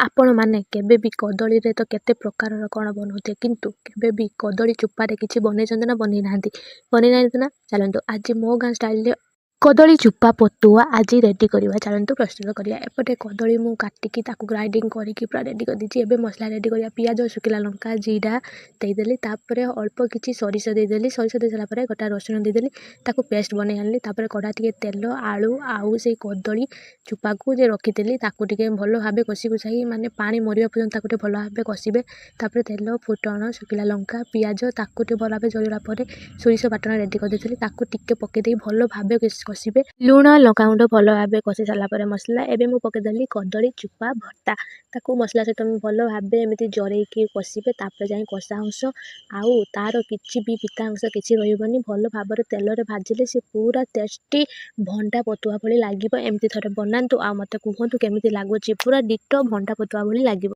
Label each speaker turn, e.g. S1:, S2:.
S1: ଆପଣମାନେ କେବେ ବି କଦଳୀରେ ତ କେତେ ପ୍ରକାରର କ'ଣ ବନଉଥିବେ, କିନ୍ତୁ କେବେ ବି କଦଳୀ ଚୋପାରେ କିଛି ବନେଇଛନ୍ତି ନା ବନେଇ ନାହାନ୍ତି? ବନେଇ ନାହାନ୍ତି ନା? ଚାଲନ୍ତୁ, ଆଜି ମୋ ଗାଁ ଷ୍ଟାଇଲରେ କଦଳୀ ଚୋପା ପତୁଆ ଆଜି ରେଡ଼ି କରିବା। ଚାଲନ୍ତୁ ପ୍ରସ୍ତୁତ କରିବା। ଏପଟେ କଦଳୀ ମୁଁ କାଟିକି ତାକୁ ଗ୍ରାଇଣ୍ଡିଙ୍ଗ କରିକି ପୁରା ରେଡ଼ି କରିଦେଇଛି। ଏବେ ମସଲା ରେଡ଼ି କରିବା। ପିଆଜ, ଶୁଖିଲା ଲଙ୍କା, ଜିରା ଦେଇଦେଲି। ତାପରେ ଅଳ୍ପ କିଛି ସୋରିଷ ଦେଇଦେଲି। ସୋରିଷ ଦେଇ ସାରିଲା ପରେ ଗୋଟା ରସୁଣ ଦେଇଦେଲି। ତାକୁ ପେଷ୍ଟ ବନେଇ ଆଣିଲି। ତାପରେ କଢ଼ା ଟିକେ ତେଲ, ଆଳୁ ଆଉ ସେଇ କଦଳୀ ଚୋପାକୁ ଯେ ରଖିଥିଲି, ତାକୁ ଟିକେ ଭଲ ଭାବେ କଷି କୁଷାକି, ମାନେ ପାଣି ମରିବା ପର୍ଯ୍ୟନ୍ତ ତାକୁ ଟିକେ ଭଲ ଭାବେ କଷିବେ। ତାପରେ ତେଲ, ଫୁଟଣ, ଶୁଖିଲା ଲଙ୍କା, ପିଆଜ ତାକୁ ଟିକେ ଭଲ ଭାବେ ଜଳିଲା ପରେ ସୋରିଷ ବାଟଣ ରେଡ଼ି କରିଦେଇଥିଲି, ତାକୁ ଟିକେ ପକାଇ ଦେଇ ଭଲ ଭାବେ କଷିବେ। ଲୁଣ, ଲଙ୍କାଗୁଣ୍ଡ ଭଲ ଭାବେ କଷି ସାରିଲା ପରେ ମସଲା, ଏବେ ମୁଁ ପକାଇଦେଲି କଦଳୀ ଚୋପା ଭର୍ତ୍ତା। ତାକୁ ମସଲା ସହିତ ମୁଁ ଭଲ ଭାବେ ଏମିତି ଜରେଇକି କଷିବେ। ତାପରେ ଯାଇ କଷା ଅଂଶ ଆଉ ତା'ର କିଛି ବି ପିତା ଅଂଶ କିଛି ରହିବନି। ଭଲ ଭାବରେ ତେଲରେ ଭାଜିଲେ ସେ ପୁରା ଟେଷ୍ଟି ଭଣ୍ଡା ପତୁଆ ଭଳି ଲାଗିବ। ଏମିତି ଥରେ ବନାନ୍ତୁ ଆଉ ମୋତେ କୁହନ୍ତୁ କେମିତି ଲାଗୁଛି। ପୁରା ଡିଟୋ ଭଣ୍ଡା ପତୁଆ ଭଳି ଲାଗିବ।